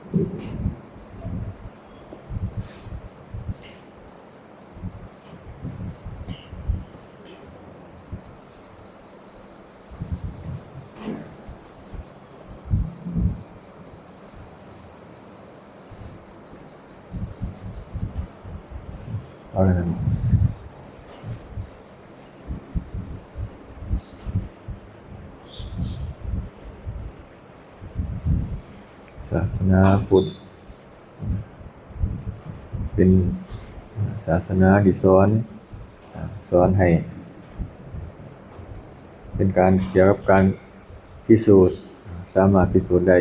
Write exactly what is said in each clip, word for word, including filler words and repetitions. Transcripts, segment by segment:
เอาเลยครับ ศาสนาพุทธ เป็นศาสนาที่สอน อ่า สอนให้ เป็นการเกี่ยวกับการพิสูจน์ สามารถพิสูจน์ได้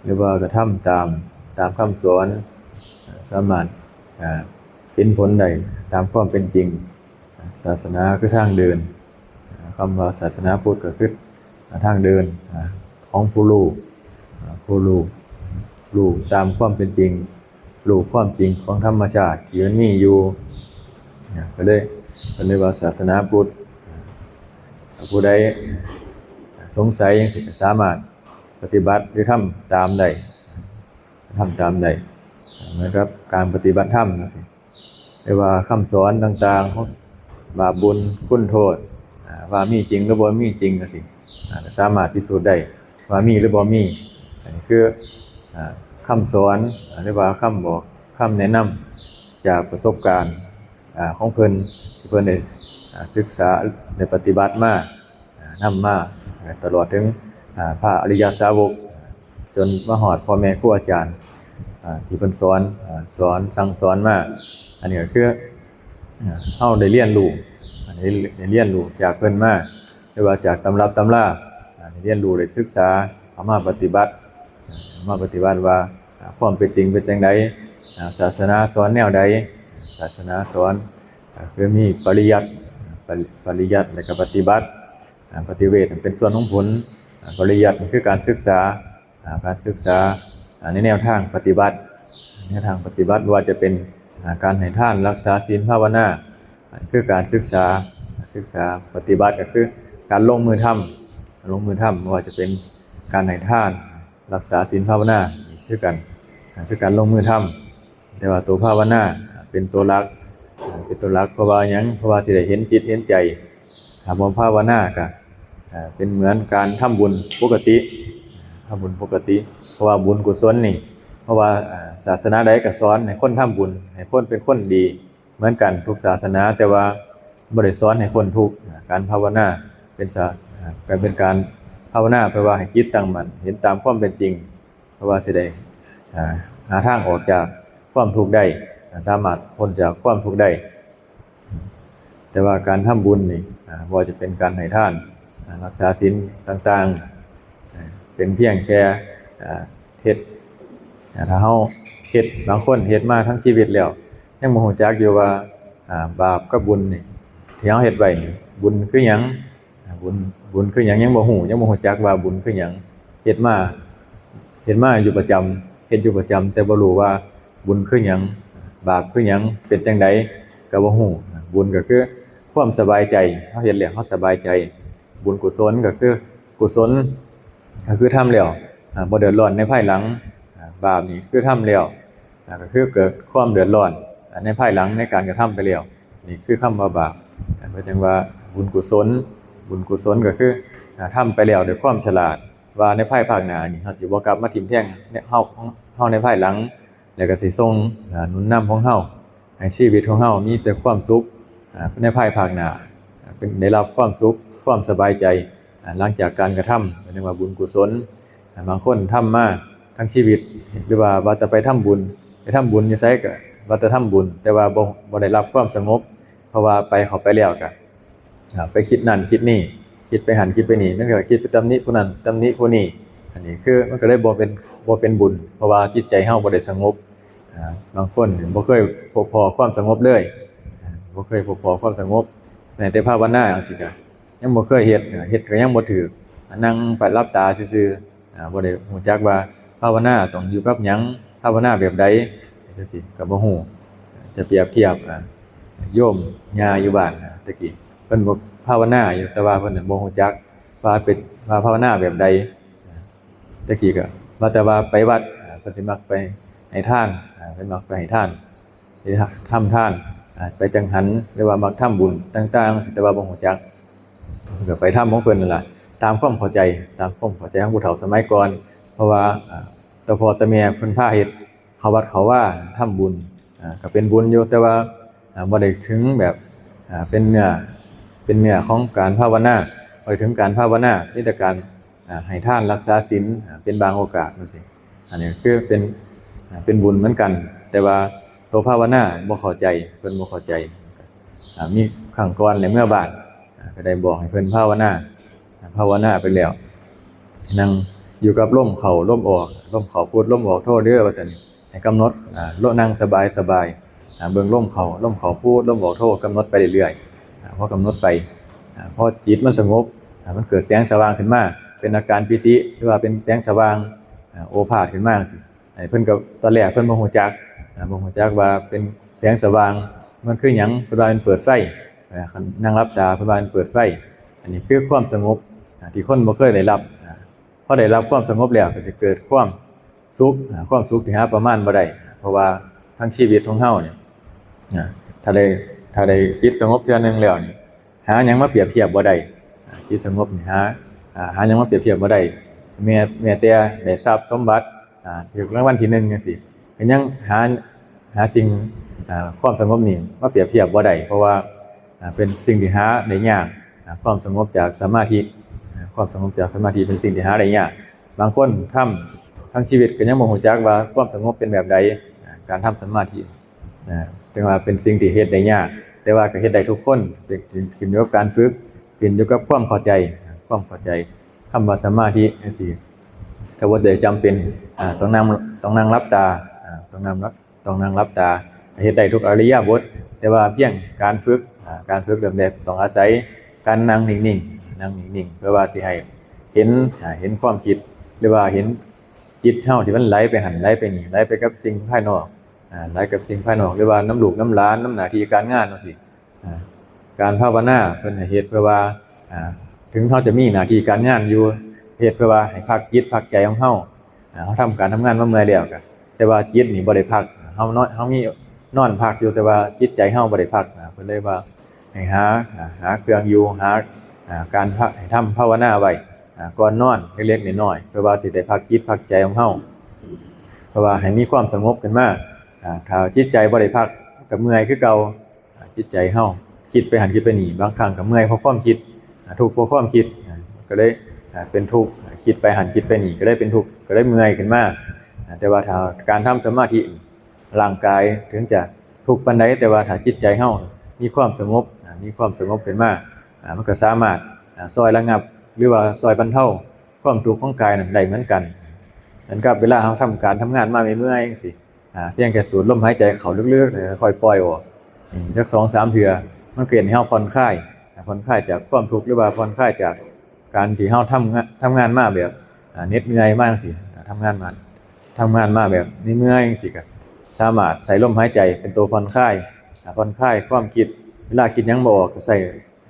หรือว่ากระทำตาม ตามคำสอน สามารถ อ่า เห็นผลได้ตามความเป็นจริง ศาสนาคือทางเดิน คำว่าศาสนาพุทธก็คือทางเดินของผู้รู้ ผู้รู้ รู้ตามความเป็นจริง รู้ความจริงของธรรมชาติที่มันมีอยู่ ก็เลย ก็เลยว่าศาสนาพุทธ ผู้ใดสงสัยจั่งซี้ก็สามารถปฏิบัติหรือทำตามได้ ทำตามได้ เหมือนกับการปฏิบัติธรรมจั่งซี้ หรือว่าคำสอนต่างๆ ของบาปบุญคุณโทษ อ่า ว่ามีจริงหรือบ่มีจริงจั่งซี้ อ่า สามารถพิสูจน์ได้ว่ามีหรือบ่มี อันนี้คือ อ่า คำสอน อ่า หรือว่าคำบอก คำแนะนำจากประสบการณ์ อ่า ของเพิ่น ที่เพิ่นได้ อ่า ศึกษา ได้ปฏิบัติมา อ่า นำมา อ่า ตลอดถึง อ่า พระอริยสาวก อ่า จนมาฮอดพ่อแม่ครูอาจารย์ อ่า ที่เพิ่นสอน อ่า สอนสั่งสอนมา อันนี้ก็คือ อ่า เฮาได้เรียนรู้ อ่า ได้ ได้เรียนรู้จากเพิ่นมา หรือว่าจากตำรับตำรา อ่า ได้เรียนรู้ ได้ศึกษา เอามาปฏิบัติ อ่า เอามาปฏิบัติว่า อ่า ความเป็นจริงเป็นจั่งใด อ่า ศาสนาสอนแนวใด ศาสนาสอน อ่า คือมีปริยัติ ปริ ปริยัติ แล้วก็ปฏิบัติ อ่า ปฏิเวทเป็นส่วนของผล อ่า ปริยัติคือการศึกษา อ่า การศึกษา อ่า ในแนวทางปฏิบัติ แนวทางปฏิบัติว่าจะเป็น อ่า การให้ทาน รักษาศีล ภาวนา อ่า คือการศึกษา ศึกษา ปฏิบัติก็คือการลงมือทำ ลงมือทำ บ่ว่าจะเป็นการให้ทาน รักษาศีล ภาวนา คือกัน อ่า คือการลงมือทำ แต่ว่าตัวภาวนาเป็นตัวหลัก เป็นตัวหลัก เพราะว่าหยัง เพราะว่าสิได้เห็นจิตเห็นใจ ถ้าบ่ภาวนาก็ อ่า เป็นเหมือนการทำบุญปกติ ทำบุญปกติ เพราะว่าบุญกุศลนี่ เพราะว่า อ่า ศาสนาใดก็สอนให้คนทำบุญ ให้คนเป็นคนดี เหมือนกันทุกศาสนา แต่ว่าบ่ได้สอนให้คนทุกข์ อ่า การภาวนาเป็นศา อ่า การเป็นการภาวนาแปลว่าให้จิตตั้งมั่น เห็นตามความเป็นจริง เพราะว่าสิได้ อ่า หาทางออกจากความทุกข์ได้ อ่า สามารถพ้นจากความทุกข์ได้ แต่ว่าการทำบุญนี่ อ่า บ่ว่าจะเป็นการให้ทาน อ่า รักษาศีลต่างๆ อ่า เป็นเพียงแค่ อ่า เฮ็ด อ่า ถ้าเฮาเฮ็ด บางคนเฮ็ดมาทั้งชีวิตแล้ว ยังบ่ฮู้จักอยู่ว่า อ่า บาปกับบุญนี่ ที่เฮาเฮ็ดไว้นี่ บุญคือหยัง อ่า บุญ บุญคือหยัง ยังบ่ฮู้ ยังบ่ฮู้จักว่าบุญคือหยัง เฮ็ดมา เฮ็ดมาอยู่ประจำ เฮ็ดอยู่ประจำ แต่บ่รู้ว่าบุญคือหยัง บาปคือหยัง เป็นจั่งใดก็บ่ฮู้ บุญก็คือความสบายใจ เฮาเฮ็ดแล้วเฮาสบายใจ บุญกุศลก็คือกุศล ก็คือทำแล้ว อ่า บ่เดือดร้อนในภายหลัง อ่า บาปนี่คือทำแล้ว อ่า ก็คือเกิดความเดือดร้อน อ่า ในภายหลังในการกระทำไปแล้ว นี่คือคำว่าบาป อ่า ก็จั่งว่าบุญกุศล บุญกุศลก็คือ อ่า ทำไปแล้วด้วยความฉลาด ว่าในภายภาคหน้านี่ เฮาสิบ่กลับมาทิ่มแทงเฮา เฮาในภายหลัง แล้วก็สิส่ง อ่า หนุนนำของเฮา ให้ชีวิตของเฮามีแต่ความสุข อ่า ในภายภาคหน้า อ่า เป็น ได้รับความสุข ความสบายใจ อ่า หลังจากการกระทำ เรียกว่าบุญกุศล อ่า บางคนทำมาทั้งชีวิต หรือว่า ว่าแต่ไปทำบุญ ไปทำบุญอยู่ไสก็ว่าแต่ทำบุญ แต่ว่าบ่ บ่ได้รับความสงบ เพราะว่าไป เข้าไปแล้วก็ อ่า ไปคิดนั่นคิดนี่ คิดไปหั้นคิดไปนี่ มันก็คิดไปตำหนิผู้นั้นตำหนิผู้นี้ อันนี้คือมันก็เลยบ่เป็น บ่เป็นบุญ เพราะว่าจิตใจเฮาบ่ได้สงบ อ่า บางคนบ่เคยพบพ้อความสงบเลย อ่า บ่เคยพบพ้อความสงบ แม้แต่ภาวนาจั่งซี้ก็ยังบ่เคยเฮ็ด อ่า เฮ็ดก็ยังบ่ถูก อ่า นั่งไปหลับตาซื่อๆ อ่า บ่ได้รู้จักว่าภาวนาต้องอยู่กับหยัง ภาวนาแบบใดจั่งซี้ก็บ่ฮู้ จะเปรียบเทียบ อ่า โยมย่าอยู่บ้าน อ่า แต่กี้เพิ่นบ่ภาวนาอยู่ แต่ว่าเพิ่นน่ะบ่รู้จักว่าเป็น ว่าภาวนาแบบใด แต่กี้ก็ว่าแต่ว่าไปวัด อ่า พิ่นสิมักไปให้ทาน อ่า เพิ่นมักไปให้ทาน ไปทำทาน อ่า ไปจังหัน หรือว่ามักทำบุญต่างๆ แต่ว่าบ่ฮู้จัก เพิ่นก็ไปทำของเพิ่นนั่นล่ะ ตามความเข้าใจ ตามความเข้าใจของผู้เฒ่าสมัยก่อน เพราะว่า อ่า เจ้าพ่อเจ้าแม่เพิ่นพาเฮ็ด เข้าวัดเข้าวา ทำบุญ อ่า ก็เป็นบุญอยู่ แต่ว่า อ่า บ่ได้ถึงแบบ อ่า เป็นเนื้อ เป็นเนื้อของการภาวนา บ่ได้ถึงการภาวนา มีแต่การ อ่า ให้ทานรักษาศีล อ่า เป็นบางโอกาสจั่งซี้ อันนี้คือเป็น อ่า เป็นบุญเหมือนกัน แต่ว่าตัวภาวนาบ่เข้าใจ เพิ่นบ่เข้าใจ อ่า มีครั้งก่อนในเมืองบ้าน อ่า ก็ได้บอกให้เพิ่นภาวนา อ่า ภาวนาไปแล้ว นั่งอยู่กับลมเข้าลมออก ลมเข้าพุทลมออกโธเด้อ ว่าซั่น ให้กำหนด อ่า ลม นั่งสบายสบาย อ่า เบิ่งลมเข้า ลมเข้าพุท ลมออกโธ กำหนดไปเรื่อยๆ อ่า พอกำหนดไป อ่า พอจิตมันสงบ อ่า มันเกิดแสงสว่างขึ้นมา เป็นอาการปีติ หรือว่าเป็นแสงสว่าง อ่า โอภาสขึ้นมาจั่งซี้ อันนี้เพิ่นก็ ตอนแรกเพิ่นบ่ฮู้จัก อ่า บ่ฮู้จักว่าเป็นแสงสว่าง มันคือหยัง เพิ่นว่ามันเปิดไฟ อ่า คันนั่งหลับตา เพิ่นว่ามันเปิดไฟ อันนี้คือความสงบ อ่า ที่คนบ่เคยได้รับ อ่า พอได้รับความสงบแล้วก็จะเกิดความสุข อ่า ความสุขที่หาประมาณบ่ได้ เพราะว่าทั้งชีวิตของเฮาเนี่ย อ่า ถ้าได้ ถ้าได้จิตสงบเทื่อหนึ่งแล้วนี่ หาหยังมาเปรียบเทียบบ่ได้ อ่า จิตสงบนี่หา อ่า หาหยังมาเปรียบเทียบบ่ได้ แม้ แม้แต่ได้ทรัพย์สมบัติ อ่า ถูกรางวัลที่หนึ่งจั่งซี้ ก็ยังหา หาสิ่ง อ่า ความสงบนี่มาเปรียบเทียบบ่ได้ เพราะว่า อ่า เป็นสิ่งที่หาได้ยาก อ่า ความสงบจากสมาธิ อ่า ความสงบจากสมาธิเป็นสิ่งที่หาได้ยาก บางคนทำทั้งชีวิตก็ยังบ่ฮู้จักว่าความสงบเป็นแบบใด อ่า การทำสมาธิ อ่า จั่งว่าเป็นสิ่งที่เฮ็ดได้ยาก แต่ว่าก็เฮ็ดได้ทุกคน เป็น ขึ้นอยู่กับการฝึก ขึ้นอยู่กับความเข้าใจ อ่า ความเข้าใจ คำว่าสมาธิจั่งซี้ ก็บ่ได้จำเป็น อ่า ต้องนั่ง ต้องนั่งหลับตา อ่า ต้องนั่งหลับ ต้องนั่งหลับตา เฮ็ดได้ทุกอิริยาบถ แต่ว่าเพียงการฝึก อ่า การฝึกเริ่มแรกต้องอาศัยการนั่งนิ่งๆ นั่งนิ่งๆ เพื่อว่าสิให้เห็น อ่า เห็นความคิด หรือว่าเห็นจิตเฮาที่มันไหลไปหั่น ไหลไปนี่ ไหลไปกับสิ่งภายนอก อ่า ไหลกับสิ่งภายนอก หรือว่านำลูกนำหลาน นำหน้าที่การงานจั่งซี้ อ่า การภาวนาเพิ่นให้เฮ็ดเพื่อว่า อ่า ถึงเฮาจะมีหน้าที่การงานอยู่ เฮ็ดเพื่อว่าให้พักจิตพักใจของเฮา อ่า เฮาทำการทำงานมาเมื่อยแล้วก็ แต่ว่าจิตนี่บ่ได้พัก เฮานอน เฮามีนอนพักอยู่ แต่ว่าจิตใจเฮาบ่ได้พัก อ่า เพิ่นเลยว่าให้หา อ่า หาเครื่องอยู่ หา อ่า การพะ ให้ทำภาวนาไว้ อ่า ก่อนนอนเล็กๆน้อยๆ เพื่อว่าสิได้พักจิตพักใจของเฮา เพราะว่าให้มีความสงบขึ้นมา อ่า ถ้าจิตใจบ่ได้พักก็เมื่อยคือเก่า อ่า จิตใจเฮาคิดไปหั่นคิดไปนี่ บางครั้งก็เมื่อยเพราะความคิด อ่า ทุกข์เพราะความคิด อ่า ก็เลย อ่า เป็นทุกข์ อ่า คิดไปหั่นคิดไปนี่ ก็เลยเป็นทุกข์ ก็เลยเมื่อยขึ้นมา อ่า แต่ว่าถ้าการทำสมาธิ ร่างกายถึงจะทุกข์ปานใด แต่ว่าถ้าจิตใจเฮามีความสงบ อ่า มีความสงบขึ้นมา อ่า มันก็สามารถ อ่า ซ่อยระงับ หรือว่าซ่อยบรรเทาความทุกข์ของกายนั้นได้เหมือนกัน เหมือนกับเวลาเฮาทำการทำงานมาเมื่อยๆจั่งซี้ อ่า เพียงแค่สูดลมหายใจเข้าลึกๆ แล้วค่อยปล่อยออก อืม จักสองสามเทื่อ มันก็เฮ็ดให้เฮาผ่อนคลาย อ่า ผ่อนคลายจากความทุกข์ หรือว่าผ่อนคลายจากการที่เฮาทำงะ- ทำงานมาแบบ อ่า เหน็ดเหนื่อยมาจั่งซี้ อ่า ทำงานมา ทำงานมาแบบเมื่อยๆจั่งซี้ ก็สามารถใส่ลมหายใจเป็นตัวผ่อนคลาย อ่า ผ่อนคลายความคิด เวลาคิดหยังบ่ออกก็ใส่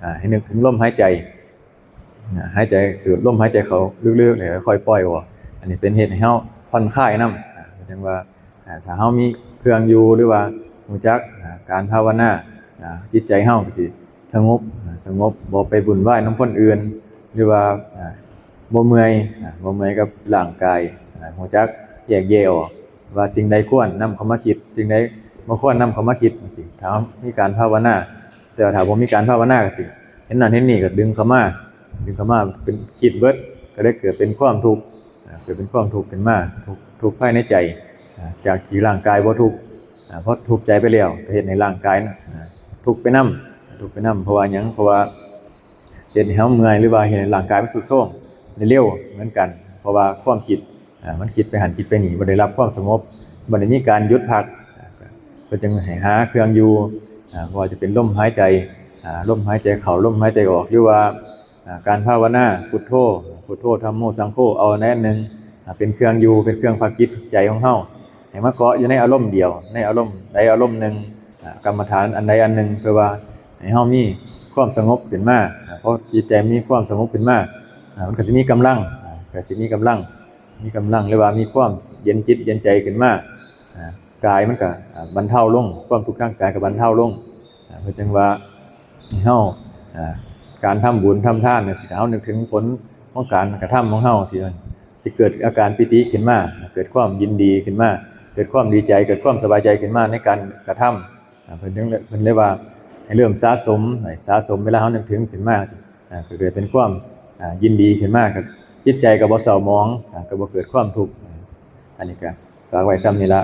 อ่า ให้นึกถึงลมหายใจ อ่า หายใจสูดลมหายใจเข้าลึกๆ แล้วค่อยปล่อยออก อันนี้เป็นเฮ็ดให้เฮาผ่อนคลายนำ อ่า จั่งว่า อ่า ถ้าเฮามีเครื่องอยู่ หรือว่ารู้จัก อ่า การภาวนา อ่า จิตใจเฮาก็สิสงบ อ่า สงบ บ่ไปวุ่นวายนำคนอื่น หรือว่า อ่า บ่เมื่อย อ่า บ่เมื่อยกับร่างกาย อ่า รู้จักแยกแยะออก ว่าสิ่งใดควรนำเข้ามาคิด สิ่งใดบ่ควรนำเข้ามาคิดจั่งซี้ ถ้าเฮามีการภาวนา แต่ว่าถ้าบ่มีการภาวนาก็สิ เห็นนั่นเห็นนี่ก็ดึงเข้ามา ดึงเข้ามาเป็นคิดเบิด ก็เลยเกิดเป็นความทุกข์ อ่า เกิดเป็นความทุกข์ขึ้นมา ทุกข์ ทุกข์ภายในใจ อ่า จากที่ร่างกายบ่ทุกข์ อ่า พอทุกข์ใจไปแล้ว ก็เฮ็ดให้ร่างกายน่ะ อ่า ทุกข์ไปนำ ทุกข์ไปนำ เพราะว่าหยัง เพราะว่าเฮ็ดให้เฮาเมื่อย หรือว่าเฮ็ดให้ร่างกายมันทรุดโทรมได้เร็วเหมือนกัน เพราะว่าความคิด อ่า มันคิดไปหั่นคิดไปนี่ บ่ได้รับความสงบ บ่ได้มีการหยุดพัก อ่า ก็ ก็จึงให้หาเครื่องอยู่ อ่า บ่ว่าจะเป็นลมหายใจ อ่า ลมหายใจเข้า ลมหายใจออก หรือว่า อ่า การภาวนา พุทโธ พุทโธ ธัมโม สังโฆ เอาอันใดอันหนึ่ง อ่า เป็นเครื่องอยู่ เป็นเครื่องพักจิตใจของเฮา ให้มาเกาะอยู่ในอารมณ์เดียว ในอารมณ์ใดอารมณ์หนึ่ง อ่า กรรมฐานอันใดอันหนึ่ง เพื่อว่าให้เฮามีความสงบขึ้นมา อ่า พอจิตใจมีความสงบขึ้นมา อ่า มันก็สิมีกำลัง อ่า ก็สิมีกำลัง มีกำลัง หรือว่ามีความเย็นจิตเย็นใจขึ้นมา อ่ากายมันก็อ่าบรรเทาลง ความทุกข์ทางกายก็บรรเทาลง อ่าเพิ่นจั่งว่าให้เฮาอ่าการทำบุญทำทานจั่งซี้ เฮานึกถึงผลของการกระทำของเฮาจั่งซี้ สิเกิดอาการปีติขึ้นมา เกิดความยินดีขึ้นมา เกิดความดีใจ เกิดความสบายใจขึ้นมาในการกระทำ อ่าเพิ่นถึงเพิ่นเลยว่าให้เริ่มสะสม ให้สะสม เวลาเฮานึกถึงขึ้นมา อ่าก็เกิดเป็นความอ่ายินดีขึ้นมา ก็จิตใจก็บ่เศร้าหมอง อ่าก็บ่เกิดความทุกข์ อ่าอันนี้ก็ฝากไว้ส่ำนี้ละ